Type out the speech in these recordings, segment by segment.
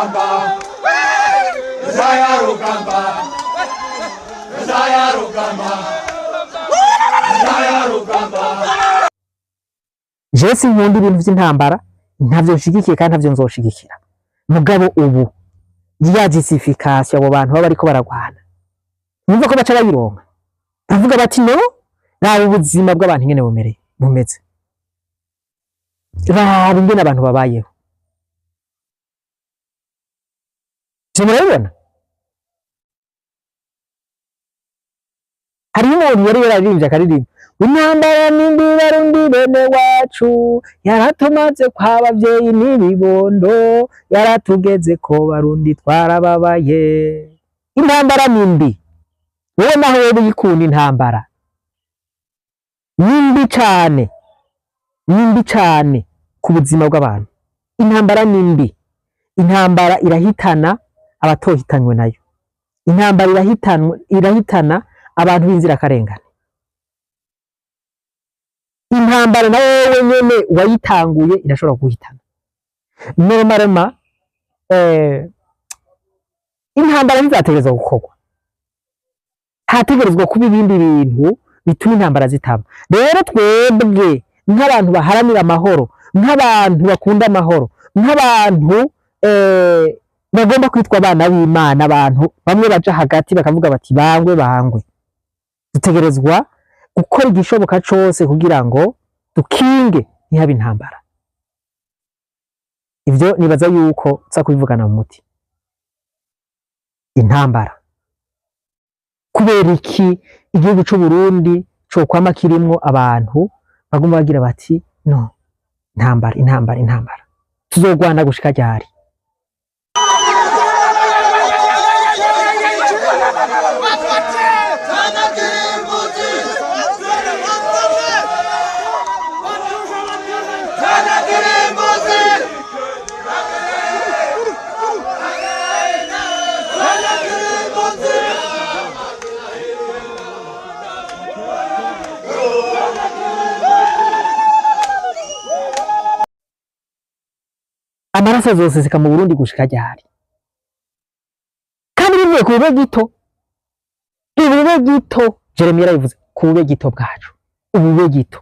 Rugamba, Zaya Rugamba, Zaya Rugamba, Zaya Rugamba. Jewe sinkunda ibintu vy'intambara, ntavyo nshigikiye kandi ntavyo nzoshigikira. Mugabo ubu ya justification abo bantu baba bariko baragwana, numva ko baca bayironka, bavuga bati: "No raba ubuzima bw'abantu ingene bumereye, bumeze, raba ingene abantu babayeho." Ivyo murabibona. Hariho umuntu yari yararirimbye akaririmba: "Intambara n'indi, Barundi bene wacu, yaratumaze kw'abavyeyi n'ibibondo, yaratugeze ko Barundi twarababaye." Intambara ni mbi. Wowe naho wowe uyikunda, intambara ni mbi cane, ni mbi cane ku buzima bw'abantu. Intambara ni mbi. Intambara irahitana abatohitanywe nayo. Intambara irahitana abantu b'inzirakarengane. Intambara na wowe nyene wayitanguye irashobora guhitana. Normalement intambara ntizategerezwa gukorwa, hategerezwa kuba ibindi bintu bituma intambara zitaba. Rero twebwe nk'abantu baharanira amahoro, nk'abantu bakunda amahoro, nk'abantu bagomba kwitwa abana b'Imana, abantu bamwe baja hagati bakavuga bati: "Bangwe bangwe", dutegerezwa gukora igishoboka cose kugira ngo dukinge ntihabe intambara. Ivyo nibaza yuko tuza kubivugana mu muti. Intambara, kubera iki igihugu c'u Burundi cokwama kirimwo abantu baguma bagira bati: "No intambara, intambara, intambara, tuzogwana gushika ryari?" Amaraso azoseseka mu Burundi gushika ryari? Kandi bivuye ku bube gito, ubube gito. Jeremy yarabivuze, ku bube gito bwacu, ubube gito,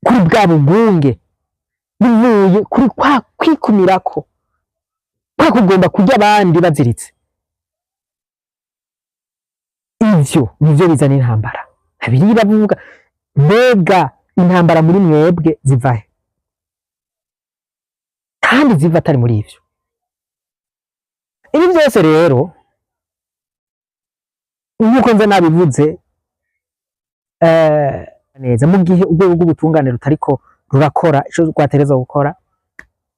kuri bwa bugunge, bivuye kuri kwa kwikumirako, kwa kugomba kurya abandi baziritse. Ivyo nivyo bizana intambara. Bibiliya iravuga. Mbega intambara muri mwebwe zivahe? Kandi ziva atari muri ivyo. Ibi byose rero, nk'uko nza nabivuze neza, mu gihe urwego rw'ubutungane rutariko rurakora ico rwategerezwa gukora,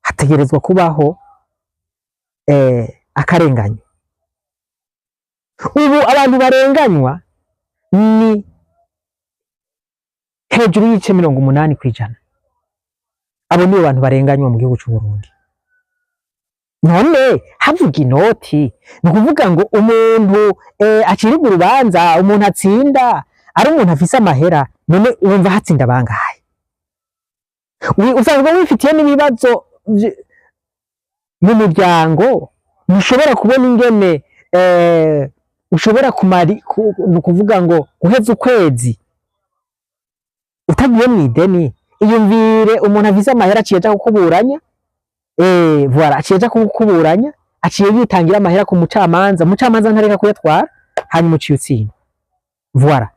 hategerezwa kubaho akarenganyo. Ubu abantu barenganywa ni hejuru y'ibice 80%. Abo nibo bantu barenganywa mu gihugu c'u Burundi. None havuga inoti, ni ukuvuga ngo umuntu acirirwa urubanza, umuntu atsinda ari umuntu afise amahera. None wumva hatsinda bangahe? Usanzwe wifitiye n'ibibazo mu muryango, ntushobora kubona ingene ushobora kumari ni ukuvuga ngo guheza ukwezi utagiye mw'ideni. Iyumvire umuntu afise amahera aciye aja kukuburanya, voilà, aciye aja kukuburanya, aciye yitangira amahera ku mucamanza, umucamanza ntareka kuyatwara, hanyuma uciye utsinda. Voilà,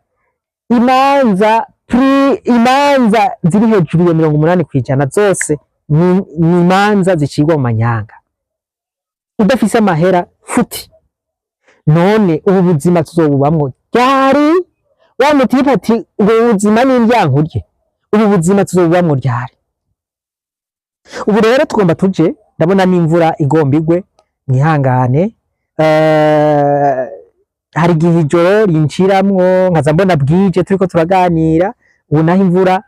imanza pri imanza ziri hejuru ya 80% zose ni imanza zicirwa mu manyanga. Udafise amahera, futi. None ubu buzima tuzobubamwo ryari? Wa mutipe ati: "Ubu buzima ni indyankurye." Ubu buzima tuzobubamwo ryari? Ubu rero tugomba tuje, ndabona n'imvura igomba igwe, mwihangane. Hari igihe ijoro rinciramwo nkaza mbona bwije turiko turaganira. Ubu naho imvura,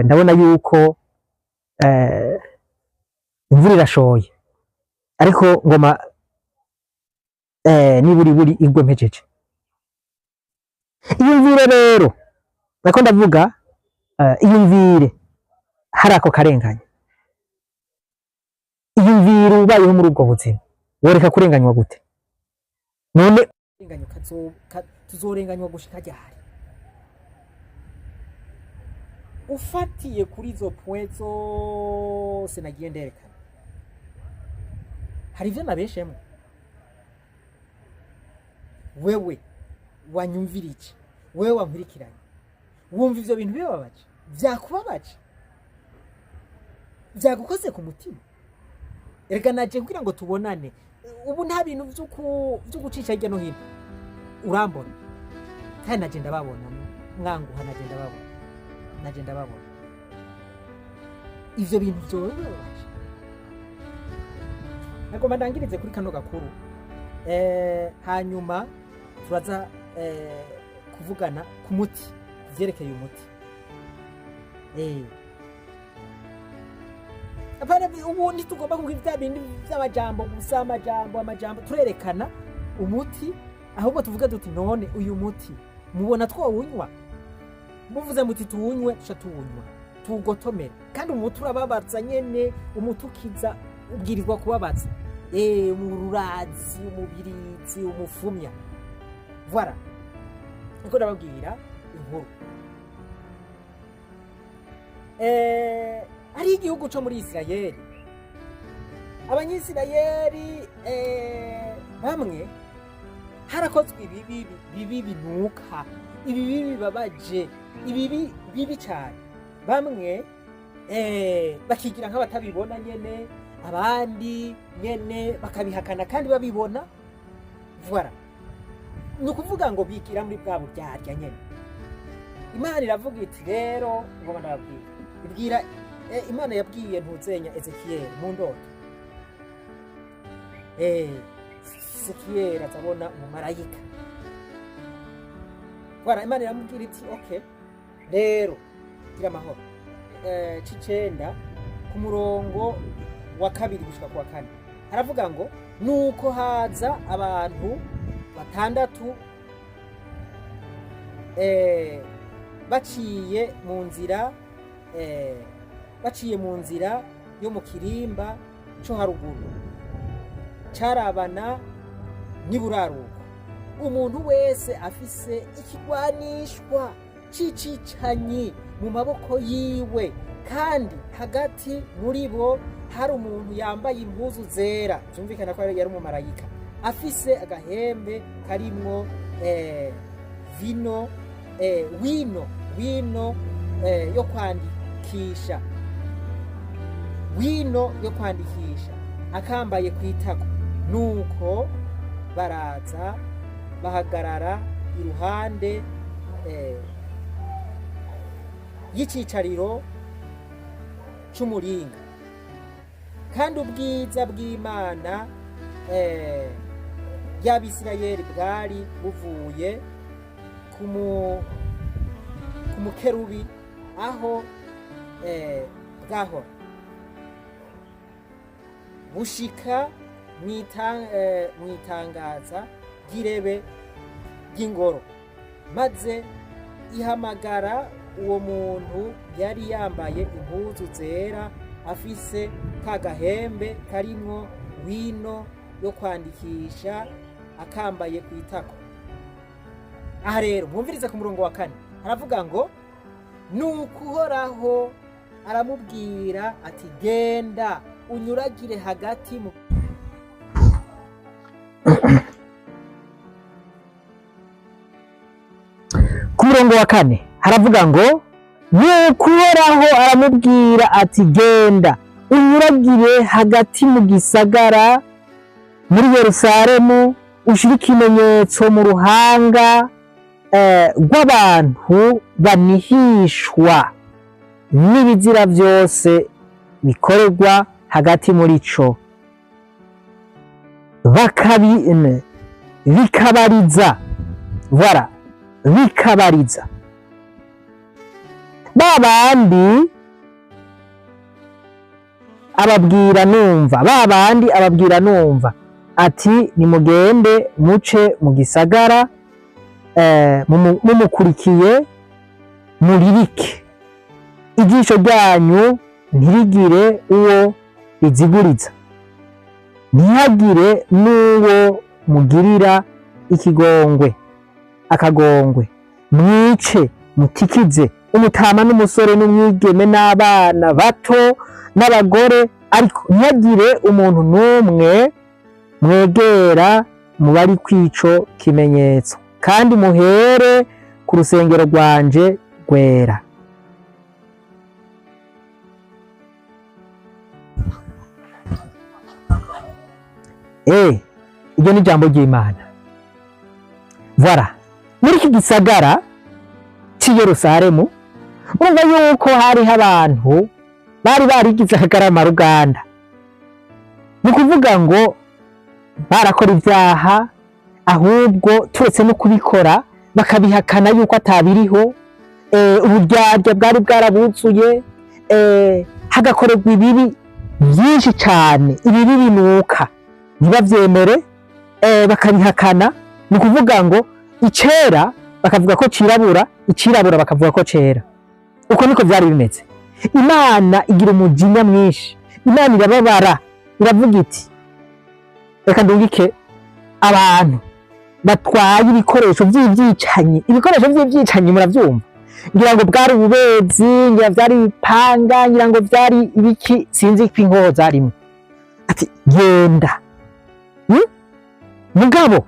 ndabona yuko imvura irashoye, ariko ngoma niburi buri igwe mpejeje. Iyumvire rero, nako ndavuga, iyumvire hari ako karengane. Iyumvire. Iyumvira ubayeho muri ubwo buzima, woreka kurenganywa gute? None tuzorenganywa gushika ryari? Ufatiye kuri izo point zose nagiye nderekana, hari ivyo nabeshemwo? Wewe wanyumvira iki? Wewe wankurikiranye, wumva ivyo bintu bibabaje? Vyakubabaje? Vyagukoze ku mutima? Erega naje kugira ngo tubonane. Ubu nta bintu vyo gucisha hirya no hino. Urambona kandi naje ndababona, mwanguha, naje ndababona, naje ndababona. Ivyo bintu vyoba bibabaje? Nagomba ndangirize kuri kano gakuru, hanyuma turaza kuvugana ku muti, vyerekeye umuti. Apana, ubu ntitugomba kugira vya bindi vy'amajambo gusa, amajambo, amajambo. Turerekana umuti, ahubwo tuvuge duti: none uyu muti mubona twowunywa? Muvuze muti tuwunywe, tuca tuwunywa, tuwugotomera. Kandi umuti urababaza nyene, umuti ukiza ubwirizwa kubabaza, umururazi, umubirizi, umufumya. Voilà, niko ndababwira inkuru. Ari igihugu co muri Isirayeli, Abanyisirayeli bamwe harakozwe ibibi bibi binuka, ibibi bibabaje, ibibi bibi cyane. Bamwe bakigira nk'abatabibona nyene, abandi nyene bakabihakana kandi babibona. Voilà, ni ukuvuga ngo bigira muri bwa buryarya nyene. Imana iravuga iti rero, ngoma ndababwira, ibwira Imana yabwiye ntuzenya Ezekiyeli mu ndoto. Ezekiyeli azabona umumarayika. Voilà, Imana iramubwira iti: okay, rero gira amahoro. 9 ku murongo wa 2 gushika ku wa 4 haravuga ngo: nuko haza abantu batandatu baciye mu nzira yo mu kirimba co haruguru carabana n'iburaruko, umuntu wese afise ikigwanishwa c'icicanyi mu maboko yiwe, kandi hagati muri bo hari umuntu yambaye impuzu zera, vyumvikana ko yari umumarayika, afise agahembe karimwo vino, wino yo kwandikisha, wino yo kwandikisha, akambaye kwitako. Nuko baraza bahagarara iruhande y'icicariro c'umuringa, kandi ubwiza bw'Imana y'Abisirayeli bwari buvuye ku mukerubi aho bwahora, bushika mw'itangaza ry'irebe ry'ingoro. Maze ihamagara uwo muntu yari yambaye impuzu zera, afise ka gahembe karimwo wino yo kwandikisha, akambaye ku itako. Aha rero mwumvirize ku murongo wa 4, haravuga ngo: nuko Uhoraho aramubwira ati: genda unyuragire hagati mu Ku murongo wa 4 haravuga ngo: nuko Uhoraho aramubwira ati: genda unyuragire hagati mu gisagara muri Yerusalemu, ushire ikimenyetso mu ruhanga rw'abantu banihishwa n'ibizira byose bikorerwa hagati muri co, bikabariza. Voilà, bikabariza ba bandi ababwira numva, ba bandi ababwira numva ati: nimugende muce mu gisagara mumukurikiye, muririke, ijisho ryanyu ntirigire uwo riziguriza. Ntihagire n'uwo mugirira ikigongwe, akagongwe. Mwice, mutikize umutama n'umusore n'umwigeme n'abana bato n'abagore, ariko ntihagire umuntu n'umwe mwegera mu bari kw'ico kimenyetso, kandi muhere ku rusengero rwanje rwera. Iryo ni ijambo ry'Imana. Voilà. Muri iki gisagara c'i Yerusalemu, urumva yuko hariho abantu bari barigize akagarama ruganda. Ni ukuvuga ngo barakora ibyaha, ahubwo turetse no kubikora bakabihakana yuko atabiriho. Uburyarya bwari bwarabuzuye, hagakorerwa ibibi byinshi cyane, ibibi binuka ntibavyemere, bakabihakana. Ni ukuvuga ngo icera bakavuga ko cirabura, icirabura bakavuga ko cera. Uko niko vyari bimeze. Imana igira umujinya mwinshi, Imana irababara, iravuga iti: "Reka ndungike abantu batwaye ibikoresho vy'ivyicanyi." Ibikoresho vy'ivyicanyi, muravyumva, ngira ngo bwari ububezi, ngira vyari ibipanga, ngira ngo vyari ibiki, sinzi ko inkoho zarimwo. Ati: "Genda." Mugabo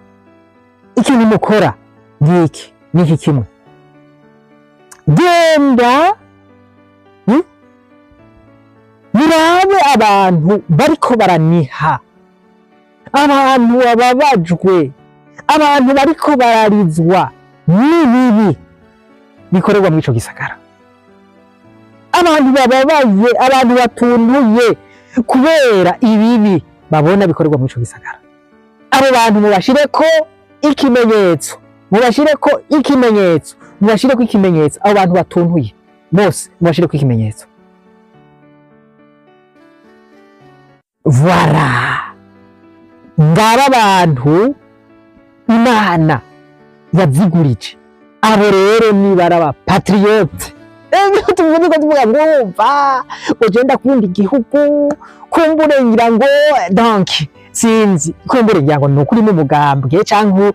ikintu mukora ngiki niki kimwe, genda, Murabe abantu bariko baraniha, abantu bababajwe, abantu bariko bararizwa n'ibibi bikorerwa muri ico gisagara, abantu bababaye, abantu batuntuye kubera ibibi babona bikorerwa muri ico gisagara. Abo bantu mubashireko ikimenyetso, mubashireko ikimenyetso, mubashireko ikimenyetso. Abo bantu batuntuye bose mubashireko ikimenyetso. Voilà, ngaba abantu Imana yazigurije. Abo rero niba ari patriote, tuvuze ko tuvuga ngo wumva ngo je ndakunda igihugu, kumbure ngira ngo, donc sinzi, kumbure ngira ngo nukuri mu mugambwe canke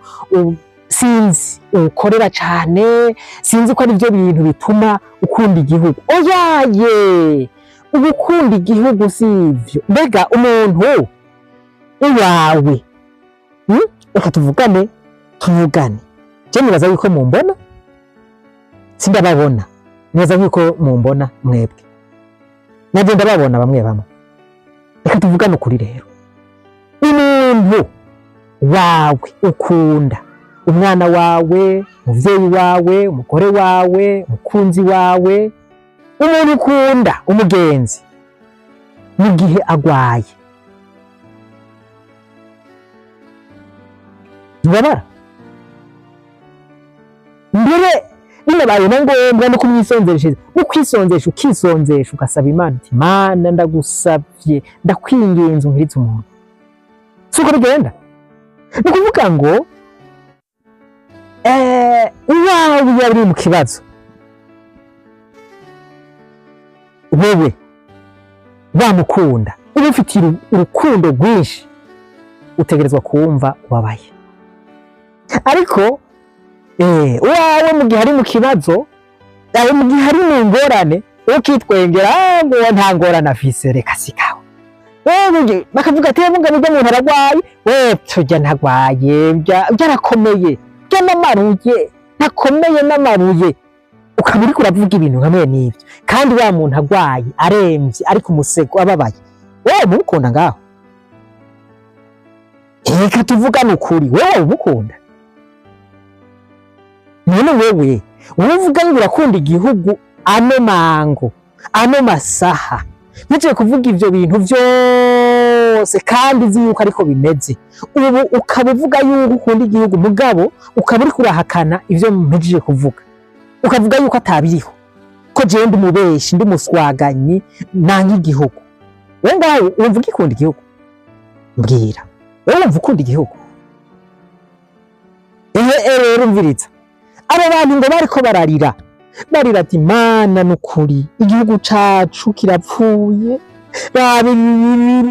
sinzi ukorera cane, sinzi ko ari byo bintu bituma ukunda igihugu. Oyaye, ugukunda igihugu si ivyo. Mbega umuntu uwawe, Reka tuvugane, tuvugane. Je nibaza yuko mumbona, sindababona, nibaza yuko mumbona mwebwe, naje ndababona bamwe bamwe. Reka tuvugane ukuri rero. Umuntu wawe ukunda, umwana wawe, umuvyeyi wawe, umugore wawe, umukunzi wawe, umuntu ukunda, umugenzi, mu gihe agwaye ntubabara? Mbere binabaye na ngombwa no kumwisonzeshereza, no kwisonzesha, ukisonzesha, ugasaba Imana uti: "Mana, ndagusavye, ndakwinginze, unkirize umuntu." Si uko bigenda? Ni ukuvuga ngo uwawe iyo ari mu kibazo, wewe wamukunda, uba ufitiye urukundo rwinshi, utegerezwa kumva ubabaye. Ariko uwawe mu gihe ari mu kibazo, mu gihe ari mu ngorane, ukitwengera: "Ah, ngo nta ngorane afise, reka sikawe." Wewe bakavuga ati: "Mugabo urya muntu aragwaye." "We turya ntagwaye, byarakomeye, bya n'amabuye ntakomeye n'amabuye." Ukaba uriko uravuga ibintu nka n'ibyo, kandi wa muntu agwaye, aremvye, ari ku musego, ababaye. Wewe mukunda ngaho? Reka tuvugane ukuri, wewe umukunda? None wewe uvuga ngo urakunda igihugu, ano mango, ano masaha ntugiye kuvuga ivyo bintu vyose, kandi uzi yuko ariko bimeze ubu, ukaba uvuga yuko ukunda igihugu, mugabo ukaba uriko urahakana ivyo mpejeje kuvuga, ukavuga yuko atabiriho, ko jewe ndi umubeshi, ndi umuswaganyi, nanka igihugu. Wewe ngaho wumva ugikunda igihugu? Mbwira, wewe wumva ukunda igihugu? Ehe, rero umviriza, abo bantu ngo bariko bararira, barira ati: "Mana, nukuri igihugu cacu kirapfuye, raba ibi."